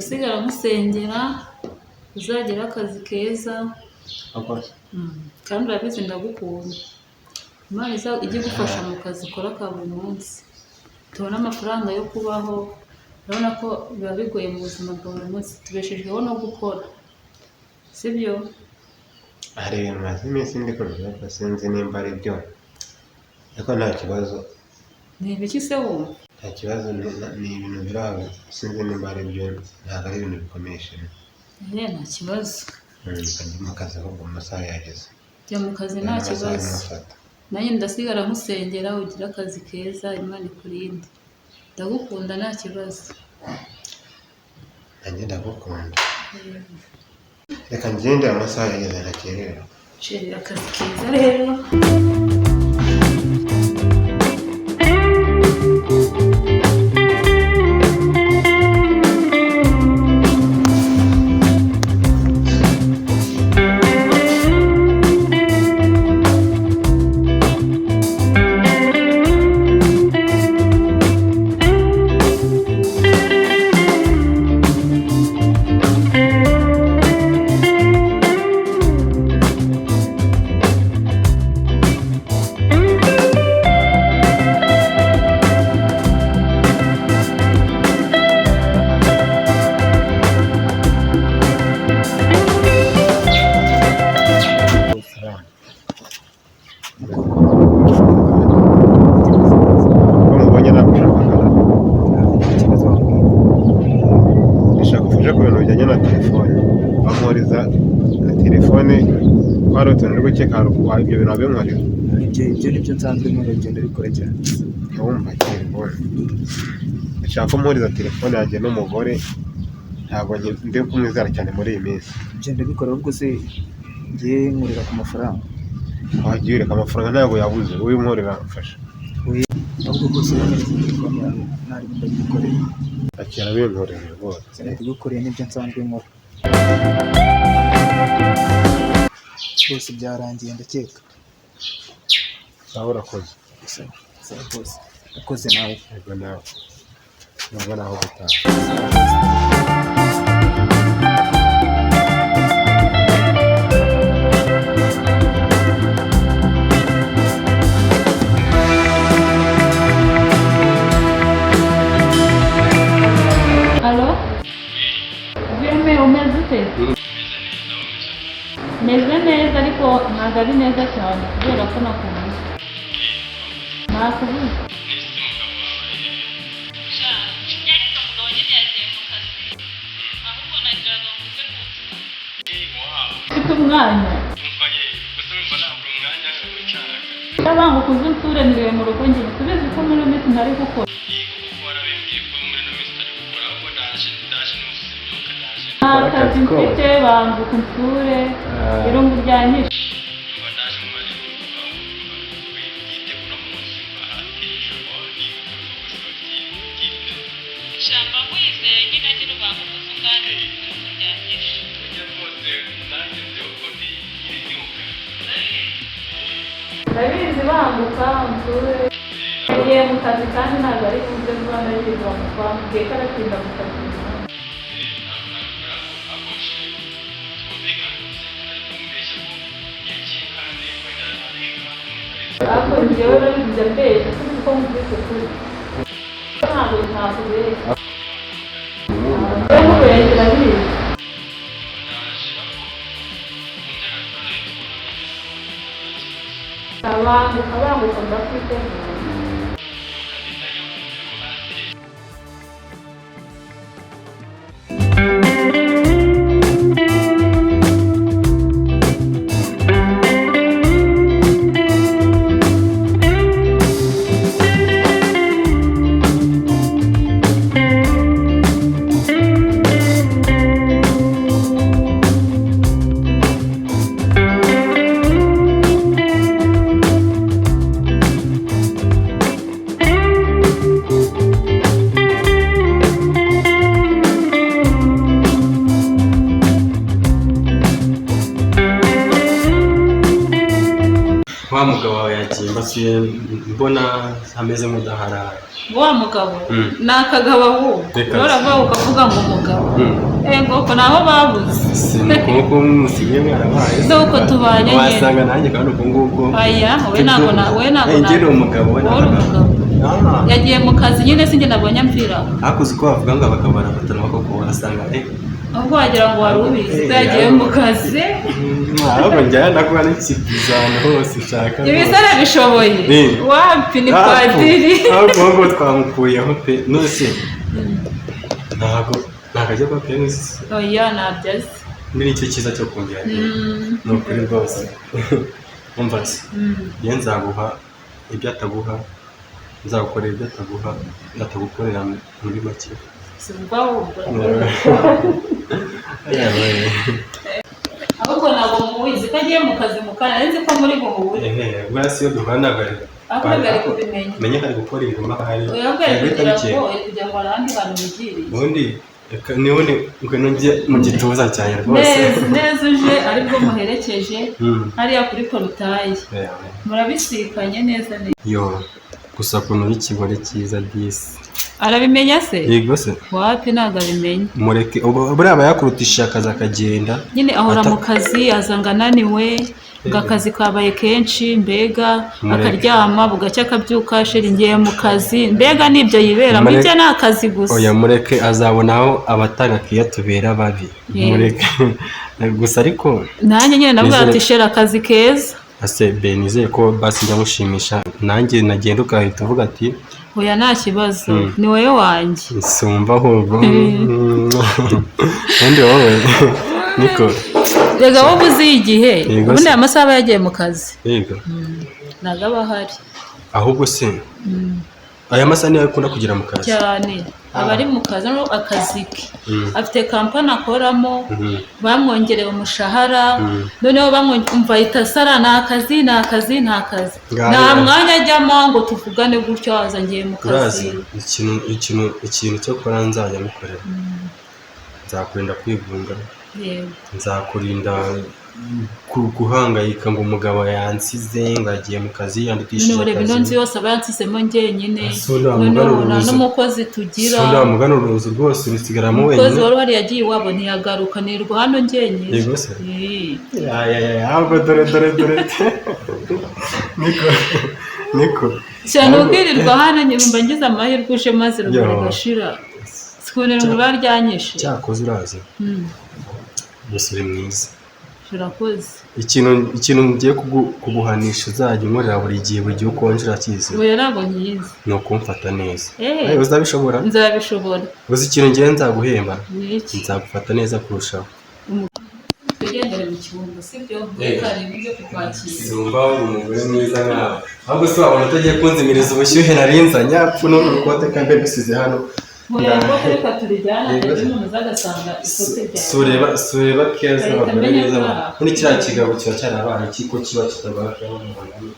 Ndasigara nkusengera uzagire akazi keza. Wakoze. Kandi urabizi ndagukunda. Imana ijye igufasha mu kazi ukora ka buri munsi, tubone amafaranga yo kubaho. Urabona ko biba bigoye mu buzima bwa buri munsi, tubeshejweho no gukora, sibyo? Hari ibintu maze iminsi ndi kureba ariko sinzi nimba ari byo, ariko nta kibazo. Ni ibiki se wumva? Nta kibazo, ni ibintu biri aho, sinzi nimba ari byo, ntabwo ari ibintu bikomeye shema. Nta kibazo. Reka njye mu kazi ahubwo mu masaha yageze. Jya mu kazi, nta Amasaha kibazo. arimo afata. Nanjye ndasigara nkusengera ugire akazi keza, Imana ikurinde. Ndagukunda, nta kibazo. Nanjye ndagukunda. Reka ngende, amasaha yageze, ntakererwa. Chéri, akazi keza rero. Ko mubonye nagushakaga? Ikibazo wambwira. Ndashaka ufashe ku bintu bijyanye na telefone, bamwohereza na telefone ko hari utuntu uri gukeka ibyo bintu wabinkorera. Ibyo nibyo nsanzwe nkora, ibyo ndabikora cyane. Ntiwumva telefone, ndashaka ko mwohereza telefone yanjye n'umugore, ntabwo ndi kumwizera cyane muri iyi minsi. Ibyo ndabikora, ahubwo se ngiye nkorera ku mafaranga? Wagiye ureka amafaranga, ntabwo yabuze, wowe unkorera mfasha. Ahubwo rwose wohereza telefone yawe ntarimo ndabigukorera. Akira binkorera rwose. Ndabigukoreye, nibyo nsanzwe nkora rwose, byarangiye ndakeka. Sawa, urakoze. Sawa sawa rwose, ukoze nawe. Yego nawe, nubwo naho gutaha. Allô? Vime, umeze ute? Meze neza ariko ntabwo ari neza cyane kubera ko nakubuze. Nakubuze. Ariko umugabo nyine yagiye mu kazi. Ahubwo nagiraga ngo uze kunsura. Ufite umwanya? Ndabanguka uze unsure, niriwe mu rugo njye, subiza uko muri ino minsi ntari gukora. Nta kazi mfite, banguka unsure, irungu ryanyishe. Shamba wizeye nyine agira ubanguka uze unganirize, irungu ryanyishe. Ndabizi, banguka unsure. Yagiye mu kazi kandi ntabwo ari buze vuba, ndabizi, bamubwiye ko aratinda mu kazi. Ariko njyewe urabizi njya mbeshya, sinzi ko mvuze ukuri. Ntabwo ntakubeshya. Njyewe nkubeshya urabizi. Banguka, banguka, ndakwiteguye. Wa mugabo wawe yagiye, mbasuye mbona ameze nk'udaharara. Wa mugabo Mm. ni akagabo ahubwo. Reka. Urabona ukavuga ngo umugabo. Ego ko naho babuze. Si nuko musigaye mwarabaye? Nuko tubanye nyine. Wasanga nanjye kandi ubwo ngubwo. Aya, wowe ntabwo na wowe ntabwo. Eh, njye ni umugabo, we ni Wowe uri abagabo. umugabo. Ah. Yagiye mu kazi nyine, sinjye nabonye amvira. Ariko uzi ko bavuga ngo abagabo barafatana koko, wasanga Ahubwo wagira ngo wari ubizi ko Eh, yagiye mu kazi. Ahubwo njyana nakuba n'ikigiza ahantu hose ushaka. Ibi se arabishoboye? Eh. Wapi, ni padiri. Ahubwo ngo twamukuyeho pe, nose ntabwo ajya kwa penisi. Oya, ntabyo azi. Muri nicyo cyiza cyo kongera pe. Ni ukuri rwose, umva se, njye nzaguha ibyo ataguha, nzagukorera ibyo ataguha, atagukorera muri make. Simva wumva. Ahubwo ntabwo mubizi ko agiye mu kazi mu kanya, nzi ko muri buhure. Ehe, buriya si iyo duhura ntabwo ari Ahubwo ari kubimenya. Menye ko ari gukora ingoma ahari. Oya, ahubwo ari Ari guhita kugira bikeka. ngo ari kugira ngo hari ahandi hantu bigiriye. Ubundi reka nibundi ngwino njye mu gituza cyanjye rwose. Neza neza, uje aribwo muherekeje hariya kuri porutaye. Yewe. Murabisikanye neza neza. Yo, gusa ukuntu uri ikigore cyiza disi. Arabimenya se? Yego se. Wapi, ntabwo abimenya. Mureke, buriya aba yakurutishije akazi akagenda. Nyine ahora mu kazi, aza ngo ananiwe, ngo akazi kabaye kenshi mbega. Mureke. Akaryama bugacya akabyuka, chéri ngiye mu kazi, mbega nibyo yiberamo. Mureke. Ibyo ni akazi gusa. Oya, mureke, azabona aho abatanga tubera babi. Yego. Mureke gusa ariko. Nanjye nyine navuga Nizere- ati chéri, akazi keza. Ase be, nizeye ko basi njya mushimisha nanjye nagenda ugahita uvuga ati Oya, nta kibazo, ni wowe wanjye. Sumva ahubwo ubundi wowe niko. Rega wowe uzi igihe. Yego Ubundi se. aya masaha aba yagiye mu kazi. Yego. Ntabwo aba ahari. Ahubwo se aya masaha niyo akunda kugera mu kazi? Cyane, aba ari mu kazi, noneho akazi ke, afite kampani akoramo, bamwongereye umushahara, noneho umva ahita asara, ni akazi, ni akazi, ni akazi. Ngaho Nta rero. mwanya ajyamo ngo tuvugane gutyo, waza ngiye mu kazi. Urazi ikintu cyo kora nzajya mukorera, nzakurinda kwigunga. Yego. Nzakurinda guhangayika ngo umugabo yansize, ngo yagiye mu kazi, yandikishije None ureba ino akazi. nzu yose aba yansizemo njyenyine. Sunda Noneho wamugana nta uruzu. n'umukozi tugira. Sunda wamugana uruzu rwose rusigaramo Umukozi wenyine. wari uhari yagiye iwabo ntiyagaruka, nirirwa hano njyenyine. Yego se. Eh. Ya ya ya ya, ahubwo dore dore dore, niko niko. Cyane, ubwirirwa hano nyumva ngize amahirwe uje maze Yo. urumuri rugashira, sikunira ngo ryanyishe. Cyakoze urazi, gusa uri mwiza. Urakoze. Ikintu ngiye kuguhanisha uzajya unkorera buri gihe, buri gihe ukonje, urakizi? Oya, ntabwo nkizi. Ni ukumfata neza. Eh. Eh, uzabishobora? Nzabishobora. Uzi ikintu ngiye nzaguhemba? Ni iki? Nzagufata neza kurushaho. Twigendere mu kibungo, sibyo? Eh. Reka ibyo kukwakira. Zumva uri umugore mwiza nkawe, ahubwo se wabona utagiye kunzimiriza ubushyuhe narinzanye apfu n'uru rukote kambe mbisize hano. Oya, rwo reka turijyane. Yego. Hatagira umuntu uza agasanga ikote ryawe. Sureba keza. Ahita Abagore amenya beza ko ari muri kiriya kigabo kiba cyarabaye iki ko kiba kitabaye n'umuhondo?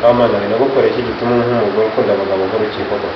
Amana, nagukoreye iki gituma nk'umugore ukunda abagabo nk'urukiko koko?